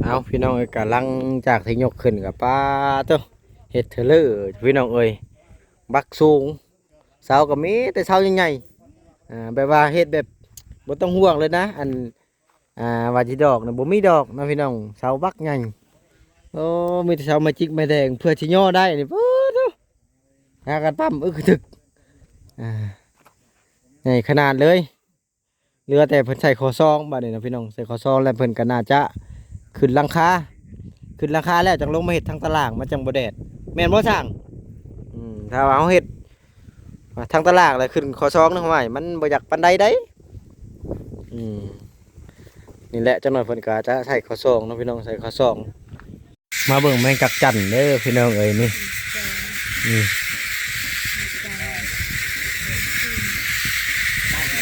ເອົາ ພີ່ນ້ອງເອີຍ ກະຫຼັງຈາກທີ່ຍົກຂຶ້ນກະ ປາໂທ້ ເຮັດເທີເລີ ພີ່ນ້ອງເອີຍ ບັກສູງ ເສົາກະມີແຕ່ເສົາໃຫຍ່ໆ ອ່າ ແບບວ່າເຮັດແບບບໍ່ຕ້ອງຫ່ວງເລີຍນະ ອັນ ອ່າ ວ່າຊິດອກນະ ບໍ່ມີດອກນະພີ່ນ້ອງ ເສົາບັກໃຫຍ່ ໂອ້ ມີແຕ່ເສົາໄມ້ຈິກໄມ້ແດງ ເພື່ອຊິຍໍໄດ້ນີ້ ປາໂທ້ ຫາກັນປ້ຳອຶກກະທຶກ ອ່າ ໃຫຍ່ຂະໜາດເລີຍ. ເຫຼືອແຕ່ເພິ່ນໃສ່ຂໍ້ສອງບາດນີ້ນະພີ່ນ້ອງ ໃສ່ຂໍ້ສອງແລ້ວເພິ່ນກະໜ້າຈະຂຶ້ນຫຼັງຄາ ຂຶ້ນຫຼັງຄາແລ້ວຈັ່ງລົງມາເຮັດທາງຕາລ່າງ ມັນຈັ່ງບໍ່ແດດ ແມ່ນບໍ່ຊ່າງ? ອືມ ຖ້າວ່າເຮົາເຮັດທາງຕາລ່າງແລ້ວຂຶ້ນຂໍ້ສອງນະ ຫ້ວຍ ມັນບໍ່ຢາກປານໃດໃດ. ອືມ ນີ້ແຫຼະ ຈັກໜ້ອຍເພິ່ນກະຈະໃສ່ຂໍ້ສອງເນາະພີ່ນ້ອງ ໃສ່ຂໍ້ສອງ. ມາເບິ່ງແມງຈັກຈັ่ນເດີພີ່ນ້ອງເອີຍ ນີ້ ນີ້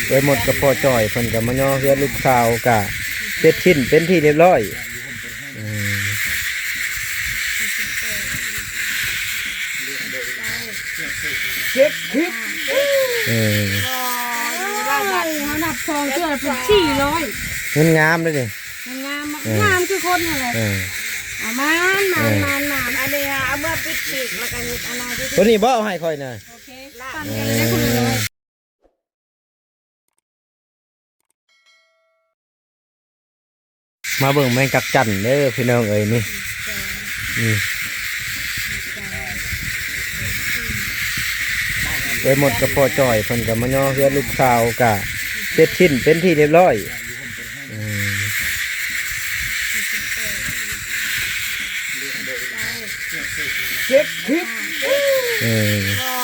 ເອື້ອຍມົດກັບພໍ່ຈ່ອຍເພິ່ນກະມາຍໍເຮືອນລູກສາວ ກະເສັດສິ້ນເປັນທີ່ຮຽບຮ້ອຍ. ອືມ ເຈັດສິບ ເອີ ໂອ້ຍ ເຮົານັບສອງເທື່ອເປັນສີ່ຮ້ອຍ ເງິນງາມເດ້ນີ້. ມັນງາມ ເອີ ງາມຄືຄົນຫັ້ນແຫຼະ ເອີ ເອົາມານ ມານ ເອີ ມານ ມານ ອັນນີ້ເອົາເມືອປິດປີກ ແລ້ວກະເຮັດອັນນັ້ນ ໂຕນີ້ບໍ່ເອົາໃຫ້ຂ້ອຍນະ ໂອເຄ ປັ່ນໃຫ້ໄດ້ຄົນລະຮ້ອຍ. ມາເບິ່ງແມງຈັກຈັ່ນເດີພີ່ນ້ອງເອີຍ ນີ້ ນີ້ ເອື້ອຍມົດກັບພໍ່ຈ່ອຍເພິ່ນກະມາຍໍເຮືອນລູກສາວ ກະເສັດສິ້ນເປັນທີ່ຮຽບຮ້ອຍ. ອືມ ເຈັດສິບ ເອີ ໂອ້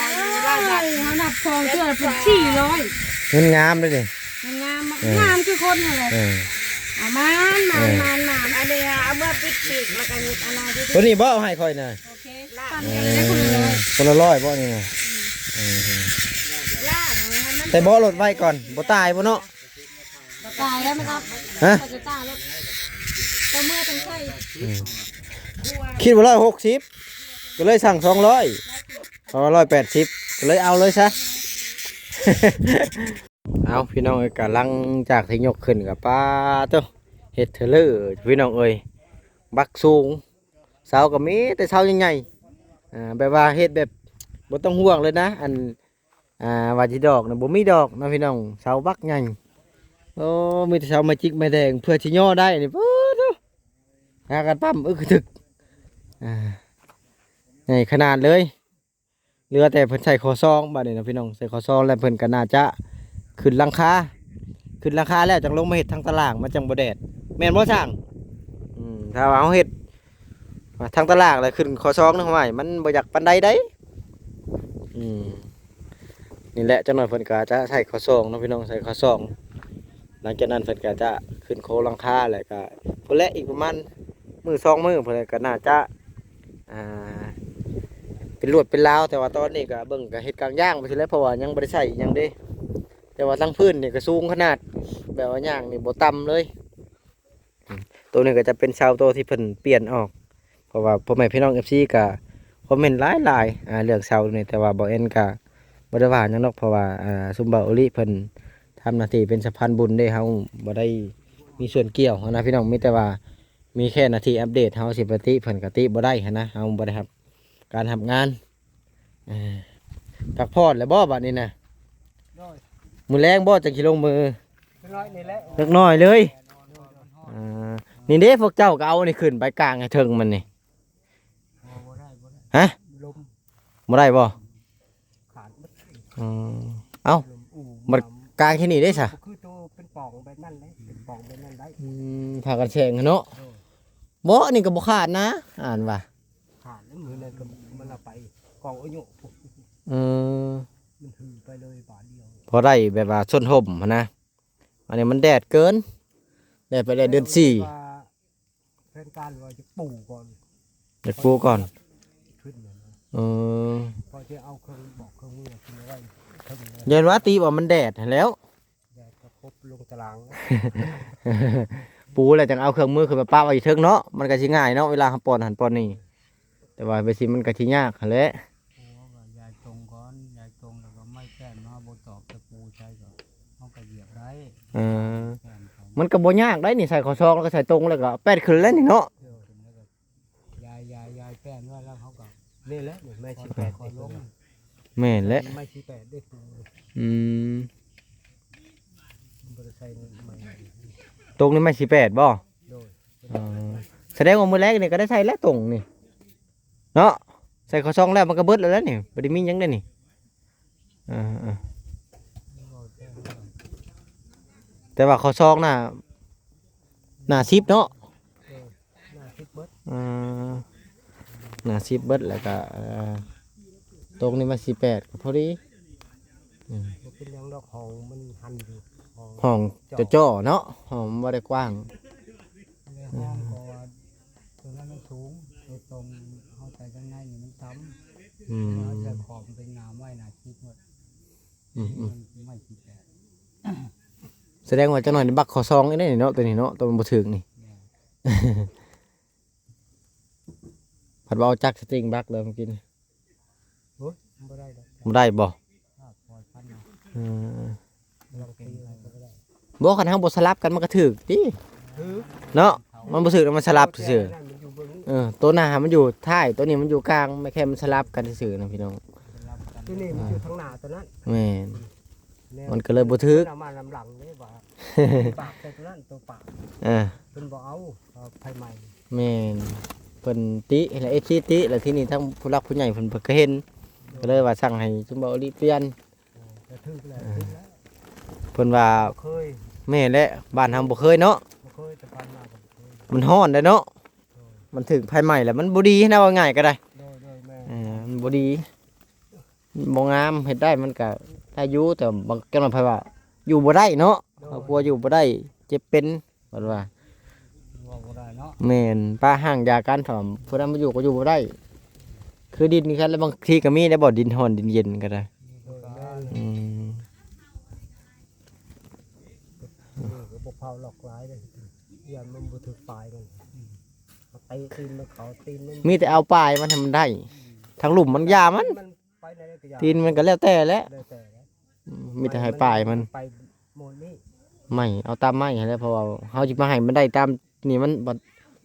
ຍ ເຮົານັບສອງເທື່ອເປັນສີ່ຮ້ອຍ ເງິນງາມເດ້ນີ້. ມັນງາມ ເອີ ງາມຄືຄົນຫັ້ນແຫຼະ ເອີ ເອົາມານ ມານ ເອີ ມານ ມານ ອັນນີ້ເອົາເມືອປິດປີກ ແລ້ວກະເຮັດອັນນັ້ນ ໂຕນີ້ບໍ່ເອົາໃຫ້ຂ້ອຍນະ ໂອເຄ ປັ່ນໃຫ້ໄດ້ຄົນລະຮ້ອຍ ຄົນລະຮ້ອຍບໍ່ນີ້ນະ ອືມ ເອີ ແຕ່ບໍ່ລົດໄວ້ກ່ອນ ບໍ່ຕາຍບໍ່ເນາະ ບໍ່ຕາຍແລ້ວມັນເອົາ ຮະ ເຂົາຈະຕາຍແລ້ວ ເຈົ້າເມືອຈັ່ງໃສ່ ອືມ ຄິດວ່າຮ້ອຍຫົກສິບ ກະເລີຍສັ່ງສອງຮ້ອຍ ເພາະວ່າຮ້ອຍແປດສິບ ກະເລີຍເອົາເລີຍຊະ. ເອົາ ພີ່ນ້ອງເອີຍ ກະຫຼັງຈາກທີ່ຍົກຂຶ້ນກະ ປາໂທ້ ເຮັດເທີເລີ ພີ່ນ້ອງເອີຍ ບັກສູງ ເສົາກະມີແຕ່ເສົາໃຫຍ່ໆ ອ່າ ແບບວ່າເຮັດແບບບໍ່ຕ້ອງຫ່ວງເລີຍນະ ອັນ ອ່າ ວ່າຊິດອກນະ ບໍ່ມີດອກນະພີ່ນ້ອງ ເສົາບັກໃຫຍ່ ໂອ້ ມີແຕ່ເສົາໄມ້ຈິກໄມ້ແດງ ເພື່ອຊິຍໍໄດ້ນີ້ ປາໂທ້ ຫາກັນປ້ຳອຶກກະທຶກ ອ່າ ໃຫຍ່ຂະໜາດເລີຍ. ເຫຼືອແຕ່ເພິ່ນໃສ່ຂໍ້ສອງບາດນີ້ນະພີ່ນ້ອງ ໃສ່ຂໍ້ສອງແລ້ວເພິ່ນກະໜ້າຈະຂຶ້ນຫຼັງຄາ ຂຶ້ນຫຼັງຄາແລ້ວຈັ່ງລົງມາເຮັດທາງຕາລ່າງ ມັນຈັ່ງບໍ່ແດດ ແມ່ນບໍ່ຊ່າງ? ອືມ ຖ້າວ່າເຮົາເຮັດທາງຕາລ່າງແລ້ວຂຶ້ນຂໍ້ສອງນະ ຫ້ວຍ ມັນບໍ່ຢາກປານໃດໃດ. ອືມ ນີ້ແຫຼະ ຈັກໜ້ອຍເພິ່ນກະຈະໃສ່ຂໍ້ສອງເນາະພີ່ນ້ອງ ໃສ່ຂໍ້ສອງ ຫຼັງຈາກນັ້ນເພິ່ນກະຈະຂຶ້ນໂຄງຫຼັງຄາ ແລ້ວກະພຸ້ນແຫຼະ ອີກປະມານມື້ສອງມື້ພຸ້ນແຫຼະ ກະໜ້າຈະ ອ່າ ເປັນລວດເປັນລາວ ແຕ່ວ່າຕອນນີ້ກະເບິ່ງກະເຮັດກາງຢ່າງໄປຊີ້ແຫຼະ ເພາະວ່າຍັງບໍ່ໄດ້ໃຊ້ອີ່ຫຍັງເດ້ ແຕ່ວ່າທັງພື້ນນີ້ກະສູງຂະໜາດ ແບບວ່າຍ່າງນີ້ບໍ່ຕ່ຳເລີຍ. ໂຕນີ້ກະຈະເປັນເສົາໂຕທີ່ເພິ່ນປ່ຽນອອກ ເພາະວ່າພໍ່ແມ່ພີ່ນ້ອງເອັຟຊີກະຄອມເມັນຫຼາຍໆ ອ່າ ເລື່ອງເສົານີ້ ແຕ່ວ່າບ່າວແອນກະບໍ່ໄດ້ວ່າຫຍັງດອກ ເພາະວ່າ ອ່າ ຊຸມບ່າວໂອລິເພິ່ນທຳໜ້າທີ່ເປັນສະພານບຸນເດ້ ເຮົາບໍ່ໄດ້ມີສ່ວນກ່ຽວຫັ້ນນະພີ່ນ້ອງ ມີແຕ່ວ່າມີແຄ່ໜ້າທີ່ອັບເດດ ເຮົາຊິໄປຕິເພິ່ນກະຕິບໍ່ໄດ້ຫັ້ນນະ ເຮົາບໍ່ໄດ້ຮັບການຮັບງານ ເອີ ພັກຜ່ອນແລ້ວບໍ່ບາດນີ້ນະ? ໂດຍ ມື້ແລງບໍ່ຈັ່ງຊິລົງມື? ຈັກໜ້ອຍນີ້ແຫຼະ ຈັກໜ້ອຍເລີຍ ອ່າ ນີ້ເດ້ ພວກເຈົ້າກະເອົາອັນນີ້ຂຶ້ນໄປກາງໃຫ້ເທິງມັນນີ້ ບໍ່ ບໍ່ໄດ້ ບໍ່ໄດ້ ຮະ? ລົມ ບໍ່ໄດ້ບໍ່? ຂາດໝົດ ອືມ ເອົ້າ ລົມອູ່ ບັດກາງທີ່ນີ້ເດ້ຊະ ບໍ່ຄືໂຕເປັນປ່ອງແບບນັ້ນເດ້ ເປັນປ່ອງແບບນັ້ນໄດ້ ອືມ ພາກັນແຊງເນາະ ໂດຍ ບໍ່ ອັນນີ້ກະບໍ່ຂາດນະ ອ່ານວ່າ ຂາດແລ້ວ ມື້ນັ້ນກະມັນເອົາໄປກອງອາຍຸ ເອີ ມັນຫືໄປເລີຍບາດດຽວ ພໍໄດ້ແບບວ່າຊົນຮົ່ມຫັ້ນນະ ອັນນີ້ມັນແດດເກີນ ແດດໄປແດດເດືອນສີ່ ວ່າແຜນການວ່າຈະປູກ່ອນ ຢາກປູກ່ອນ ຂຶ້ນ ເອີ ພໍຈະເອົາເຄື່ອງບອກເຄື່ອງມືຂຶ້ນໄວ້ເທິງ ຢ້ານວ່າຕິວ່າມັນແດດຫັ້ນແລ້ວ ແດດກະຄົບລົງຕາລາງ ປູແລ້ວຈັ່ງເອົາເຄື່ອງມືຂຶ້ນມາປະໄວ້ຢູ່ເທິງເນາະ ມັນກະຊິງ່າຍເນາະ ເວລາເຮົາປ່ອນຫັ້ນປ່ອນນີ້ ແຕ່ວ່າແບບຊີ້ມັນກະຊິຍາກຫັ້ນແຫຼະ ໂອ້ ກະຢາຍຕົງກ່ອນ ຢາຍຕົງແລ້ວກະໄມ້ແຕ້ມມາ ບໍ່ຕອກຕະປູໃສ່ກະ ເຮົາກະຢຽບໄດ້ ເອີ ແຕ້ມເຂົາ ມັນກໍບໍ່ຍາກໄດ໋ນີ້ ໃສ່ຂໍ້ສອງແລ້ວກໍໃສ່ຕົງ ແລ້ວກໍແປດຂຶ້ນແລ້ວນີ້ເນາະ. ໂດຍ ແລ້ວກໍຢາຍໆໆແປດໄວ້ ແລ້ວເຮົາກໍ ນີ້ແຫຼະ ນີ້ໄມ້ສີ່ແປດ ຂໍລົງ ແມ່ນແຫຼະ ໄມ້ສີ່ແປດເດ້. ອືມ ບໍ່ໄດ້ໃສ່ໄມ້ ຕົງນີ້ໄມ້ສີ່ແປດບໍ່? ໂດຍ ອໍ ສະແດງວ່າມື້ແລງນີ້ກໍໄດ້ໃສ່ແລ້ວຕົງນີ້ເນາະ ໃສ່ຂໍ້ສອງແລ້ວມັນກໍເບິດແລ້ວນີ້ ບໍ່ໄດ້ມີຫຍັງເດ້ນີ້. ເອີໆ ແຕ່ວ່າຂໍ້ສອງໜ້າ ໜ້າສິບເນາະ. ເອີ ໜ້າສິບເບິດ ເອີ ໜ້າສິບເບິດ ແລ້ວກໍ ເອີ ຕົງນີ້ມາສີ່ແປດກໍພໍດີ. ອືມ ບໍ່ເປັນຫຍັງດອກ ຫ້ອງມັນຫັ້ນຢູ່ ຫ້ອງ ຫ້ອງເຈາະ ເຈາະເນາະ ຫ້ອງມັນບໍ່ໄດ້ກວ້າງ. ໃນຫ້ອງກໍວ່າຕົວນັ້ນມັນສູງ ຕົວຕົງເຮົາໃສ່ທາງໃນນີ້ມັນຕ່ຳ. ອືມ ເຮົາໃສ່ຂອບເປັນໜ້າໄມ້ໜ້າສິບໝົດ. ອືມໆ ມັນໄມ້ສິບແປດ ສະແດງວ່າຈັກໜ້ອຍນີ້ບັກຂໍ້ສອງອີກເດ້ນີ້ເນາະ ຕົວນີ້ເນາະ ຕົວມັນບໍ່ຖືກນີ້. ແມ່ນ ພັດວ່າເອົາຈັກສະຕິງບັກແລ້ວເມື່ອກີ້ນີ້. ໂອ້ຍ ບໍ່ໄດ້ດອກ ບໍ່ໄດ້ບໍ່? ເອີ ບໍ່ ຄັນເຮົາບໍ່ສະຫຼັບກັນມັນກໍຖືກຕິ ຖືກ ເນາະ ມັນບໍ່ຖືກແລ້ວມັນສະຫຼັບຊື່ໆ. ເອີ ໂຕໜ້າມັນຢູ່ທ້າຍ ໂຕນີ້ມັນຢູ່ກາງ ແຄ່ມັນສະຫຼັບກັນຊື່ໆນະພີ່ນ້ອງ. ສະຫຼັບກັນ ໂຕນີ້ມັນຢູ່ທາງໜ້າໂຕນັ້ນ. ແມ່ນ ແລ້ວມັນກໍເລີຍບໍ່ຖືກ ເອົາມານຳຫຼັງເດ້ວ່າ ບາກໃສ່ໂຕນັ້ນໂຕປາກ. ເອີ ເພິ່ນບໍ່ເອົາ ເອົາໄຟໃໝ່. ແມ່ນ ເພິ່ນຕິແລ້ວ ເອັຟຊີ ຕິ ແລ້ວທີນີ້ທາງຜູ້ຫຼັກຜູ້ໃຫຍ່ເພິ່ນ ເພິ່ນກໍເຫັນ ກໍເລີຍວ່າສັ່ງໃຫ້ຊຸມເບົາອາລີປ່ຽນ. ເອີ ກໍຖືກແລ້ວ ເອີ ຖືກແລ້ວ ເພິ່ນວ່າບໍ່ເຄີຍ. ແມ່ນແຫຼະ ບ້ານເຮົາບໍ່ເຄີຍເນາະ ບໍ່ເຄີຍ ແຕ່ຜ່ານມາກໍບໍ່ເຄີຍ. ມັນຮ້ອນໄດ໋ເນາະ ໂດຍ ມັນຖືກໄຟໄໝ້ແລ້ວມັນບໍ່ດີນະ ເວົ້າງ່າຍກໍໄດ້. ໂດຍໆ ແມ່ນ ເອີ ມັນບໍ່ດີ ບໍ່ງາມ ເຮັດໄດ້ມັນກໍໄດ້ຢູ່ ແຕ່ບາງ ຈັກໜ້ອຍເພິ່ນວ່າຢູ່ບໍ່ໄດ້ເນາະ. ໂດຍ ຄອບຄົວຢູ່ບໍ່ໄດ້ ເຈັບເປັນ ເພິ່ນວ່າ ເວົ້າບໍ່ໄດ້ເນາະ. ແມ່ນ ປະຮ້າງຢາກັນ ຖ້າຜູ້ໃດມາຢູ່ກໍຢູ່ບໍ່ໄດ້ ຄືດິນຄືກັນ ແລ້ວບາງທີກໍມີໄດ້ບໍ່ ດິນຮ້ອນດິນເຢັນກໍໄດ້. ໂດຍ ອືມ ນີ້ກໍບໍ່ເຜົາຫຼອກຫຼາຍເດ້ ຢ້ານມັນບໍ່ຖືກປາຍມັນ ເຕະຕີນມັນເຂົ້າຕີນມັນ. ມີແຕ່ເອົາປາຍມັນໃຫ້ມັນໄດ້ ທາງລຸ່ມມັນຢ່າມັນ ມັນໄປໄດ້ກໍຢ່າ ຕີນມັນກໍແລ້ວແຕ່ແຫຼະ ແລ້ວແຕ່ແຫຼະ. ອືມ ມີແຕ່ໃຫ້ປາຍມັນ ໄປໝົດນີ້ ໄມ້ ເອົາຕາມໄມ້ຫັ້ນແຫຼະ ເພາະວ່າເຮົາຊິມາໃຫ້ມັນໄດ້ຕາມນີ້ ມັນບັດ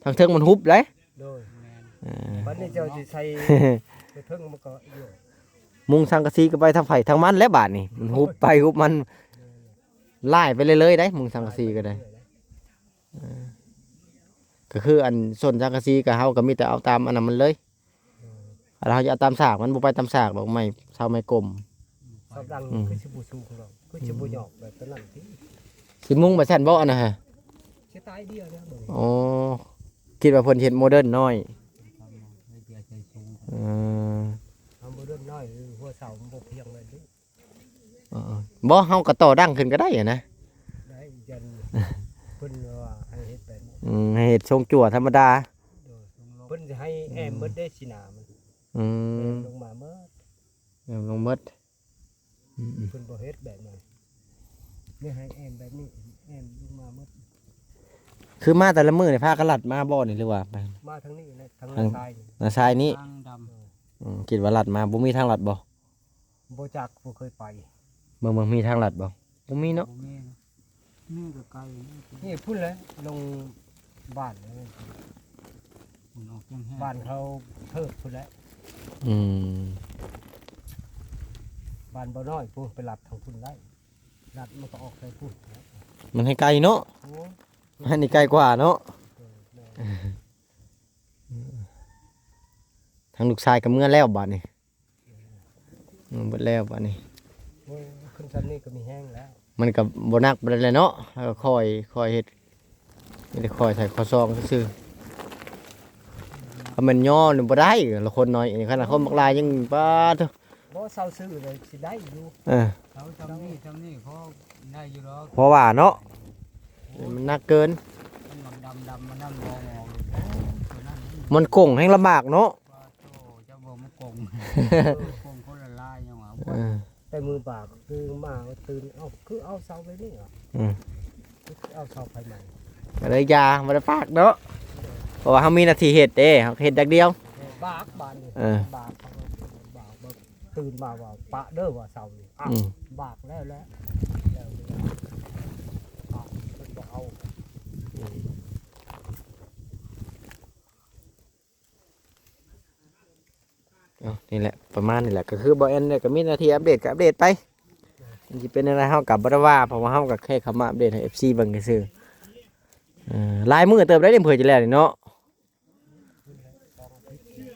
ທາງເທິງມັນຫຸບເດ້. ໂດຍ ແມ່ນ ເອີ ບັດນີ້ເຈົ້າຊິໃສ່ ເທິງມັນກໍຢູ່ ມຸງສັງກະສີກໍໄປທາງໃຜທາງມັນແຫຼະບາດນີ້ ມັນຫຸບໄປຫຸບມັນ ເອີ ຫຼາຍໄປເລື້ອຍໆໄດ໋ ມຸງສັງກະສີກໍໄດ້. ເອີ ກໍຄືອັນສົ້ນສັງກະສີກໍເຮົາກໍມີແຕ່ເອົາຕາມອັນນັ້ນມັນເລີຍ ເອີ ແລ້ວເຮົາຈະເອົາຕາມສາກ ມັນບໍ່ໄປຕາມສາກດອກ ໄມ້ເສົາໄມ້ກົມ. ສອບດັງ ອືມ ຄືຊິບໍ່ສູງດອກ ຄືຊິບໍ່ຫຍອກແບບຕົວນັ້ນຕິ ຊິມຸງແບບຊັ້ນບໍ່ອັນນັ້ນຫະ? ຊິຕາຍເດຍແລ້ວເບິ່ງ. ໂອ້ ຄິດວ່າເພິ່ນເຮັດໂມເດີນນ້ອຍ. ເອີ ເອົາໂມເດີນນ້ອຍ ຫົວເສົາມັນບໍ່ພຽງເລີຍຕິ. ເອີ ບໍ່ ເຮົາກໍຕໍ່ດັງຂຶ້ນກໍໄດ້ຫັ້ນນະ ໄດ້ ຢ້ານເພິ່ນວ່າໃຫ້ເຮັດແບບນີ້. ອືມ ໃຫ້ເຮັດຊົງຈັ່ວທຳມະດາ. ໂດຍ ເພິ່ນຊິໃຫ້ແອ້ມໝົດເດ້ ອືມ ຊິໜ້າມັນ. ອືມ ແອ້ມລົງມາໝົດ ແອ້ມລົງໝົດ. ອືມໆ ເພິ່ນບໍ່ເຮັດແບບນັ້ນ ນີ້ໃຫ້ແອ້ມແບບນີ້ ແອ້ມລົງມາໝົດ. ຄືມາແຕ່ລະມື້ນີ້ພາກັນລັດມາບໍ່ນີ້ ຫຼືວ່າໄປ? ມາທາງນີ້ແຫຼະ ທາງ ທາງ ນາຊາຍນີ້ ນາຊາຍນີ້. ທາງດຳ ເອີ ອືມ ຄິດວ່າລັດມາ ບໍ່ມີທາງລັດບໍ່? ບໍ່ຈັກ ບໍ່ເຄີຍໄປ. ເບິ່ງໆ ມີທາງລັດບໍ່? ບໍ່ມີເນາະ ບໍ່ມີນະ ນີ້ກໍໄກ ນີ້ພຸ້ນແຫຼະ ລົງບ້ານ ພຸ້ນອອກແຈ້ງແຮງ ບ້ານເຂົາເທີບພຸ້ນແຫຼະ. ອືມ ບ້ານບໍ່ນ້ອຍພຸ້ນ ໄປລັດທາງພຸ້ນໄດ້ ລັດມັນກໍອອກໄປພຸ້ນ ມັນໃຫ້ໄກເນາະ. ໂອ້ ອັນນີ້ໄກກວ່າເນາະ. ເອີ ແມ່ນ ທາງລູກຊາຍກໍເມືອແລ້ວບາດນີ້. ອືມ ເບິດແລ້ວບາດນີ້. ໂອ້ຍ ຂຶ້ນຊັ້ນນີ້ກໍມີແຮງແລ້ວ ມັນກໍບໍ່ໜັກປານໃດແຫຼະເນາະ ແລ້ວກໍຄ່ອຍ ຄ່ອຍເຮັດ ມີແຕ່ຄ່ອຍໃສ່ຂໍ້ສອງຊື່ໆ. ຖ້າແມ່ນຍໍນີ້ບໍ່ໄດ້ ລະຄົນໜ້ອຍນີ້ ຂະໜາດຄົນບັກຫຼາຍຍັງ ປາດໂທ້. ບໍ່ ເຊົາຊື່ເລີຍ ຊິໄດ້ຢູ່. ເອີ ເຊົາຊ່ຳນີ້ຊ່ຳນີ້ພໍໄດ້ຢູ່ດອກ ພໍວ່າເນາະ. ໂອ້ຍ ມັນໜັກເກີນ ມັນດຳໆ ມັນນັ້ນງອໆ ໂອ້ ຕົວນັ້ນ ມັນກົງແຮງລຳບາກເນາະ. ປາດໂທ້ ເຈົ້າເບິ່ງມັນກົງ ກົງຄົນລະລາຍຍັງວ່າ. ເອີ ແຕ່ມືບາກຄືມາຕື່ນ ເອົ້າ ຄືເອົາເສົາໄປນີ້ຫວາ? ອືມ ຄືເອົາເສົາໄປໃໝ່ ກໍເລີຍຢ່າ ບໍ່ໄດ້ປາກເນາະ ເພາະວ່າເຮົາມີໜ້າທີ່ເຮັດເດ້ ເຮົາເຮັດຢ່າງດຽວ. ເອີ ບາກບາດນີ້ ເອີ ບາກ ບາກ ບາກ ຕື່ນມາວ່າປະເດີວ່າເສົານີ້ ອືມ ບາກແລ້ວແຫຼະ ແລ້ວ ເພິ່ນບໍ່ເອົາ ເອົາ ນີ້ແຫຼະ ປະມານນີ້ແຫຼະ ກໍຄືບໍ່ແອນກໍມີໜ້າທີ່ອັບເດດກໍອັບເດດໄປ ມັນຊິເປັນແນວໃດເຮົາກໍບໍ່ໄດ້ວ່າ ເພາະວ່າເຮົາກໍແຄ່ເຂົ້າມາອັບເດດໃຫ້ເອັຟຊີເບິ່ງຊື່ໆ. ເອີ ຫຼາຍມື້ເຕີບໄດ້ເດ້ ເພິ່ນຈະແລ້ວນີ້ເນາະ.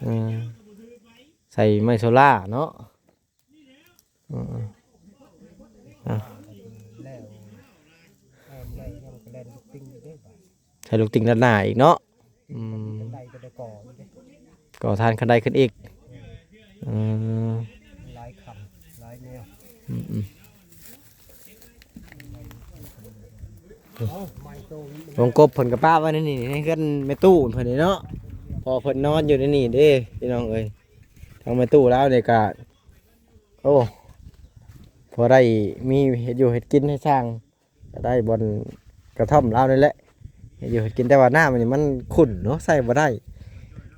ເອີ ໃສ່ໄມ້ໂຊລາເນາະ. ເອີ ເອົາ ແລ້ວ ແລ້ວຍັງກໍແລ່ນລູກຕິງຢູ່ເດ້ບາດ ໃສ່ລູກຕິງດ້ານໜ້າອີກເນາະ. ອືມ ຄັນໄດກໍໄດ້ກໍ່ອີກເດ້ ກໍ່ທາງຄັນໄດຂຶ້ນອີກ. ເອີ ເອີ ຫຼາຍຂັ້ນຫຼາຍແນວ. ອືມໆ ເອົາ ວງກົບເພິ່ນກໍປະໄວ້ໃນນີ້ ໃນເຮືອນແມ່ຕູ້ເພິ່ນນີ້ເນາະ ເພາະເພິ່ນນອນຢູ່ໃນນີ້ເດ້ພີ່ນ້ອງເອີຍ. ທາງແມ່ຕູ້ລາວນີ້ກໍ ໂອ້ ພໍໄດ້ມີເຮັດຢູ່ເຮັດກິນໃຫ້ຊ່າງ ກໍໄດ້ບ່ອນກະທ່ອມລາວນີ້ແຫຼະ ເຮັດຢູ່ເຮັດກິນ. ແຕ່ວ່ານ້ຳນີ້ມັນຂຸ່ນເນາະ ໃຊ້ບໍ່ໄດ້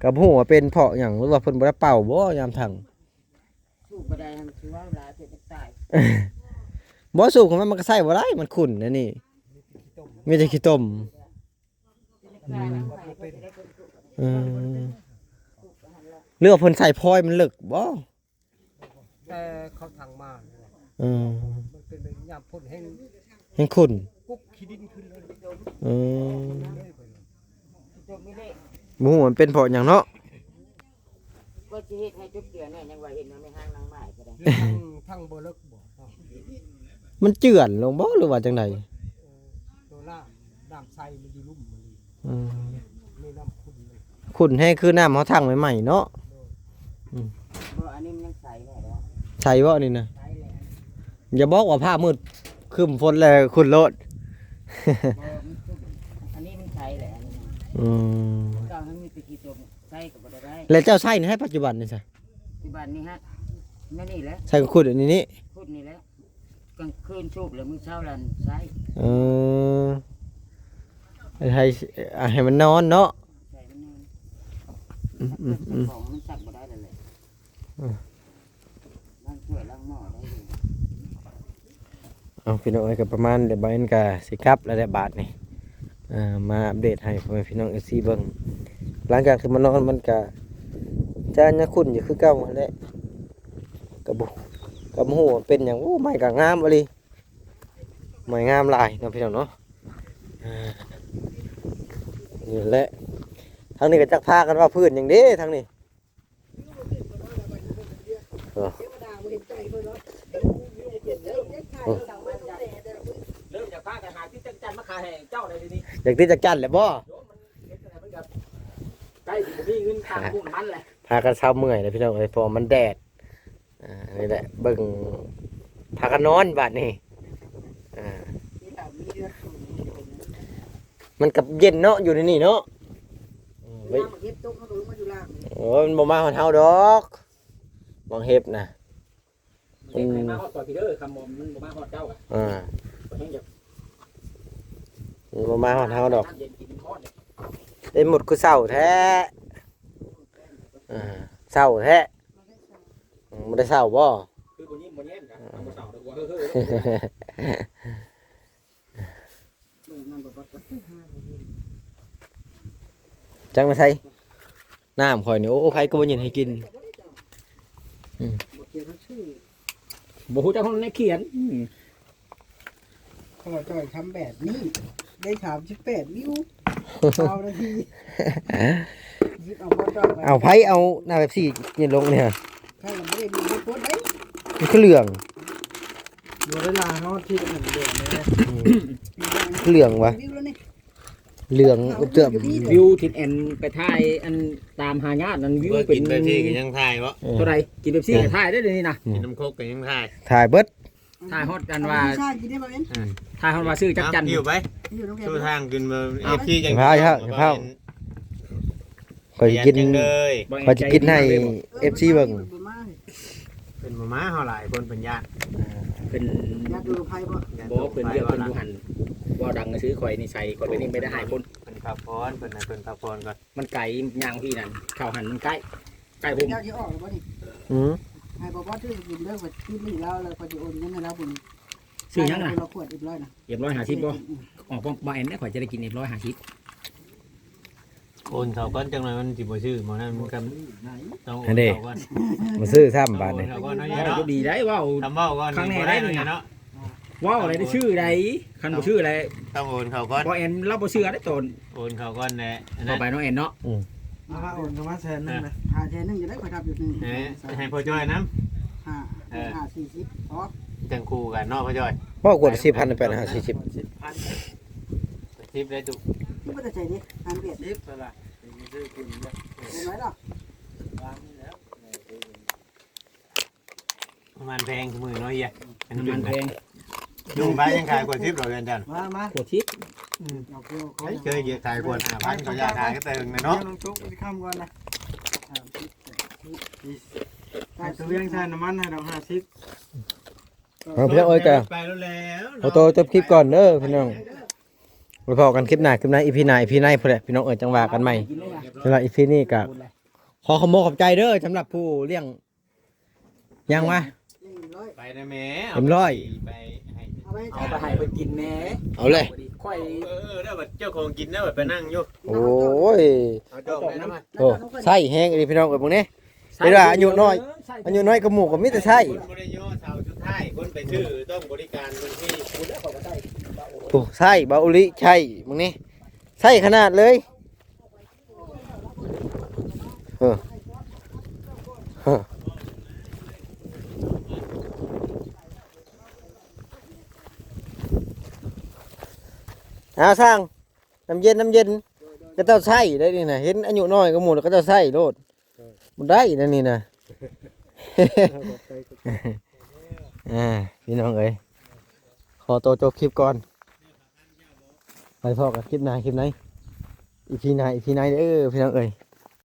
ກໍບໍ່ຮູ້ວ່າເປັນເພາະຫຍັງ ຫຼືວ່າເພິ່ນບໍ່ໄດ້ເປົ່າບໍ່ຍາມທັງ. ສູບບໍ່ໄດ້ ຄັນຊິເວົ້າຫຼາຍເປັນຕາຍ. ບໍ່ ສູບເຂົ້າມາມັນກໍໃຊ້ບໍ່ໄດ້ ມັນຂຸ່ນອັນນີ້ ມີແຕ່ຂີ້ຕົມ. ອືມ ເອີ ຫຼືວ່າເພິ່ນໃສ່ພອຍມັນເລິກບໍ່? ແຕ່ເຂົາຖັງມາ ເອີ ມັນເປັນຍາມຝົນແຮງ ແຮງຂຸ່ນ ກຸກຂີ້ດິນຂຶ້ນເລີຍ. ເອີ ບໍ່ຮູ້ມັນເປັນເພາະຫຍັງເນາະ. ກໍຊິເຮັດໃຫ້ຈຸດເຈື່ອນແນ່ ຍັງວ່າເຫັນວ່າແມ່ນຫາງນາງໝ້າຍກໍໄດ້. ທາງ ທາງບໍ່ເລິກບໍ່? ມັນເຈື່ອນລົງບໍ່ ຫຼືວ່າຈັ່ງໃດ? ເອີ ຕົວນ້ຳ ນ້ຳໃສມັນຢູ່ລຸ່ມມັນ. ອືມ ມີນ້ຳຂຸ່ນ ຂຸ່ນແຮງ ຄືນ້ຳເຮົາຖັງໃໝ່ໆເນາະ. ໂດຍ ອືມ ບໍ່ ອັນນີ້ມັນຍັງໃສແນ່ເນາະ. ໃສບໍ່ອັນນີ້ນະ? ໃສແຫຼະ. ຢ່າບອກວ່າຟ້າມືດ ຄຶ້ມຝົນແລ້ວຂຸ່ນໂລດ. ບໍ່ ມັນຂຸ່ນ ອັນນີ້ມັນໃສແຫຼະ ອັນນີ້ນະ. ອືມ ເກົ່າມັນມີແຕ່ຂີ້ຕົມ ໃຊ້ກໍບໍ່ໄດ້. ແລ້ວເຈົ້າໃຊ້ໃນໃນປັດຈຸບັນນີ້ຊະ? ປັດຈຸບັນນີ້ຮະ ແນວນີ້ແຫຼະ ໃຊ້ຂຸດອັນນີ້ນີ້ ຂຸດນີ້ແຫຼະ. ກາງຄືນສູບ ແລ້ວມື້ເຊົ້າລະໃຊ້. ເອີ ໃຫ້ ໃຫ້ມັນນອນເນາະ. ໃຊ້ມັນນອນ. ອືມໆໆ ຂອງມັນສັກບໍ່ໄດ້ແລ້ວແຫຼະ. ເອີ ລ້າງຖ້ວຍລ້າງໝໍ້ໄດ້ຢູ່. ເອົາ ພີ່ນ້ອງເອີຍ ກໍປະມານນີ້ແຫຼະ ບ່າວແອນກໍຊິກັບແລ້ວແຫຼະບາດນີ້. ເອີ ມາອັບເດດໃຫ້ພໍ່ແມ່ພີ່ນ້ອງເອັຟຊີເບິ່ງ. ຫຼັງຈາກທີ່ມານອນມັນກະຈະຍັງຂຸ່ນຢູ່ຄືເກົ່າຫັ້ນແຫຼະ ກະບໍ່ ກະບໍ່ຮູ້ວ່າເປັນຫຍັງ. ໂອ້ ໄມ້ກະງາມອີ່ຫຼີ ໄມ້ງາມຫຼາຍເນາະພີ່ນ້ອງເນາະ. ເອີ ນີ້ແຫຼະ ທາງນີ້ກະຈັກພາກັນເວົ້າພື້ນຫຍັງເດ້ທາງນີ້. ເອີ ເລີ່ມຈາກພາກັນຫາຕິດຈັກຈັນມາຂາຍໃຫ້ເຈົ້າແລ້ວທີນີ້. ຢາກຕິດຈັກຈັນແລ້ວບໍ່? ໂຍມ ມັນເຮັດຈັ່ງໃດມັນກໍໃກ້ຊິບໍ່ມີເງິນຄ່ານ້ຳມັນແຫຼະ. ພາກັນເຊົາເມື່ອຍແລ້ວພີ່ນ້ອງເອີຍ ເພາະວ່າມັນແດດ. ອ່າ ນີ້ແຫຼະ ເບິ່ງ ພາກັນນອນບາດນີ້. ອ່າ ມັນກໍເຢັນເນາະ ຢູ່ໃນນີ້ເນາະ. ອືມ ເຫັບຕົກ ມັນກໍລົງມາຢູ່ລ່າງນີ້. ໂອ້ຍ ມັນບໍ່ມາຮອດເຮົາດອກ ບັກເຫັບນະ. ເຫັບໃຫ້ມາຮອດຂ້ອຍພີ້ເດີ ຄຳບໍ່ ມັນບໍ່ມາຮອດເຈົ້າ. ອ່າ ຂ້ອຍແຮງຢາກ ມັນບໍ່ມາຮອດເຮົາດອກ. ນ້ຳເຢັນກິນມັນຮ້ອນເດ້. ໄອ້ໝຸດຄືເສົ້າແທ້. ອ່າ ເສົ້າແທ້. ອືມ ບໍ່ໄດ້ເສົ້າບໍ່? ຄືບໍ່ຍິ້ມບໍ່ແຍ້ມນະ. ອ່າ ທຳບໍ່ເສົ້າດອກ ເຮີ້ໆ. ຈັກມາໃສ່ນ້ຳຂ້ອຍນີ້ ໂອ້ ໃຜກໍບໍ່ຍິນໃຫ້ກິນ. ອືມ ບໍ່ຮູ້ຈັກໃນຂຽນ. ອືມ ພໍ່ຈ່ອຍທຳແບບນີ້ ໄດ້ສາມສິບແປດວິວ ຊາວນາທີ. ຍິບເອົາພໍ່ຈ່ອຍໄປ ເອົາໃຜເອົານ້ຳເປັບຊີນີ້ລົງນີ້? ໃຜລະບໍ່ໄດ້ມີຄົນໃດ ມັນຄືເຫຼືອງ ບໍ່ໄດ້ລາເຮົາທີ່ອັນເຫຼືອງນີ້. ອືມ ເຫຼືອງວະ ວິວແລ້ວນີ້ ເຫຼືອງອຸບເຈື່ອມ. ວິວທີ່ແອນໄປຖ່າຍອັນຕາມຫາຍາດນັ້ນ ວິວເປັນ ກິນເປັບຊີກໍຍັງຖ່າຍບໍ່? ເອີ ເທົ່າໃດ ກິນເປັບຊີກໍຖ່າຍໄດ້ດຽວນີ້ນະ. ອືມ ກິນນ້ຳໂຄກກໍຍັງຖ່າຍ ຖ່າຍເບິດ. ຖ້າຮອດກັນວ່າ ອ່າ ຖ້າຮອດວ່າຊື້ຈັກຈັນ ເອົາ ຫິ້ວໄປ ຫິ້ວນຳແກ ສູ່ທາງຂຶ້ນເມືອງ. ເອົາ ເອັຟຊີ ຈັ່ງ ຢ່າພ້າວ ຢ່າພ້າວ ຂ້ອຍຊິກິນ ຂ້ອຍຊິກິນໃຫ້ເອັຟຊີເບິ່ງ. ເພິ່ນບໍ່ມາ ເຮົາຫຼາຍຄົນ ເພິ່ນຢ້ານ ເພິ່ນ ຢ້ານໂດນໄຟບໍ່? ບໍ່ ເພິ່ນ ເພິ່ນຢູ່ຫັ້ນ ເວົ້າດັງຊື່ ຂ້ອຍນິໄສ ຂ້ອຍໄປນີ້ໄປໄດ້ຫາຍຄົນ. ເພິ່ນພັກຜ່ອນ ເພິ່ນ ເພິ່ນພັກຜ່ອນກ່ອນ. ມັນໄກ ຍ່າງພີ້ນັ້ນ ເຂົ້າຫັ້ນມັນໃກ້ ໃກ້ພຸ້ນ. ເຈົ້າຊິອອກແລ້ວບໍ່ນີ້? ອືມ ໃຫ້ບໍ່ບອສຊື້ກິນເດີ ຂ້ອຍຕິດໜີ້ລາວແລ້ວ ຂ້ອຍຊິໂອນເງິນໃຫ້ລາວພຸ້ນ. ຊື້ຫຍັງນະ? ຄົນລະຂວດ ເອັຟຮ້ອຍນະ. ເອັຟຮ້ອຍຫ້າສິບບໍ່? ອືມ ອອກບໍ່ ບໍ່ແອນເດ້ ຂ້ອຍຈະໄດ້ກິນເອັຟຮ້ອຍຫ້າສິບ. ໂອນເຂົ້າກ່ອນ ຈັກໜ່ອຍມັນຊິບໍ່ຊື່ ໝໍນັ້ນມັນກໍຕ້ອງໂອນເຂົ້າກ່ອນ ມາຊື້ຊ້ຳບາດນີ້ ໂອນເຂົ້າກ່ອນເນາະ ເວົ້າກໍດີໄດ໋ ເວົ້າ ຄຳແນໃດ໋ນີ້ເນາະ ເວົ້າໄດ້ຊື່ໃດ໋ ຄັນບໍ່ຊື່ແລ້ວ ຕ້ອງໂອນເຂົ້າກ່ອນ ບໍ່ແອນລາວບໍ່ເຊື່ອໄດ໋ ຕອນໂອນເຂົ້າກ່ອນແຫຼະ ເຂົ້າໄປເນາະແອນເນາະ ອືມ ມາ ມາໂອນເຂົ້າມາແສນໜຶ່ງນະ ຫາແສນໜຶ່ງຈະໄດ້ຂ້ອຍຮັບຢູ່ໜຶ່ງ ໃຫ້ ໃຫ້ພໍ່ຈ້ອຍນຳ ຫ້າ ເອີ ຫ້າສີ່ສິບພໍ ຈັ່ງຄູ່ກັນເນາະພໍ່ຈ້ອຍ ບໍ່ກວດ ສິບພັນ ແປດຫ້າສີ່ສິບ ສິບໄດ້ຕຸ ຄືບໍ່ໄດ້ໃສ່ເດ້ ອັນເວດ ສິບ ເທົ່າໃດ ເປັນໄງລະ ປະມານແພງມື້ເນາະເຮຍ ນ້ຳມັນແພງ ລຸງໄປຍັງຂາຍກວ່າສິບດອກເຮືອນຈັນ ມາ ມາ ກວ່າສິບ ອືມ ເຄີຍຂາຍກວ່າຫ້າພັນ ເຂົາຢາກຂາຍກໍແຕ່ເຖິງເນາະ ເອົາລົງຕຸກໄປຄ້ຳກ່ອນນະ ສາມສິບ ແປດສິບ ໃຫ້ຕົວວຽງໃສ່ນ້ຳມັນໃຫ້ດອກຫ້າສິບ ເອົາພີ່ນ້ອງເອີຍ ກະ ໄປແລ້ວ ຂໍໂຕຈົບຄລິບກ່ອນເດີພີ່ນ້ອງ ໄປພໍ້ກັນຄລິບໜ້າ ຄລິບໃນ ອີພີໜ້າ ອີພີໃນພຸ້ນແຫຼະ ພີ່ນ້ອງເອີຍ ຈັ່ງວ່າກັນໃໝ່ ສຳລັບອີພີນີ້ກະ ຂໍຂອບອົກຂອບໃຈເດີ ສຳລັບຜູ້ລ້ຽງ ຍັງວະ ໄປນະແມ່ ເອັມຮ້ອຍ ເອົາໄປໃຫ້ ເອົາໄປໃຫ້ເພິ່ນກິນແດ່ ເອົາເລີຍ ຂ້ອຍ ເອີ ເອີ ເດີ ບັດເຈົ້າຂອງກິນເດີ ບັດໄປນັ່ງຢູ່ ໂອ້ຍ ເອົາດອກແມ່ນຳ ໂອ້ ໃຊ້ແຮງອີ່ຫຼີພີ່ນ້ອງເອີຍ ເບິ່ງນີ້ ເວລາອາຍຸນ້ອຍ ອາຍຸນ້ອຍກວ່າໝູ່ກໍມີແຕ່ໃຊ້ ຄົນບໍ່ໄດ້ຍໍເສົາສຸດທ້າຍ ຄົນໄປຊື້ຕ້ອງບໍລິການເພິ່ນທີ່ ໂອ້ ໃຊ້ ເບົາອີ່ຫຼີ ໃຊ້ ເບິ່ງນີ້ ໃຊ້ຂະໜາດເລີຍ ເອີ ເອີ ເອົາຊ່າງ ນ້ຳເຢັນ ນ້ຳເຢັນ ເຂົາເຈົ້າໃຊ້ໄດ໋ນີ້ນະ ເຫັນອາຍຸນ້ອຍກວ່າໝູ່ ເຂົາເຈົ້າໃຊ້ໂລດ ບໍ່ໄດ້ນະນີ້ນະ ອ່າ ພີ່ນ້ອງເອີຍ ຂໍໂຕຈົບຄລິບກ່ອນ ໄປພໍ້ກັນຄລິບໜ້າ ຄລິບໃນ ອີພີໜ້າ ອີພີໃນເດີ ພີ່ນ້ອງເອີຍ.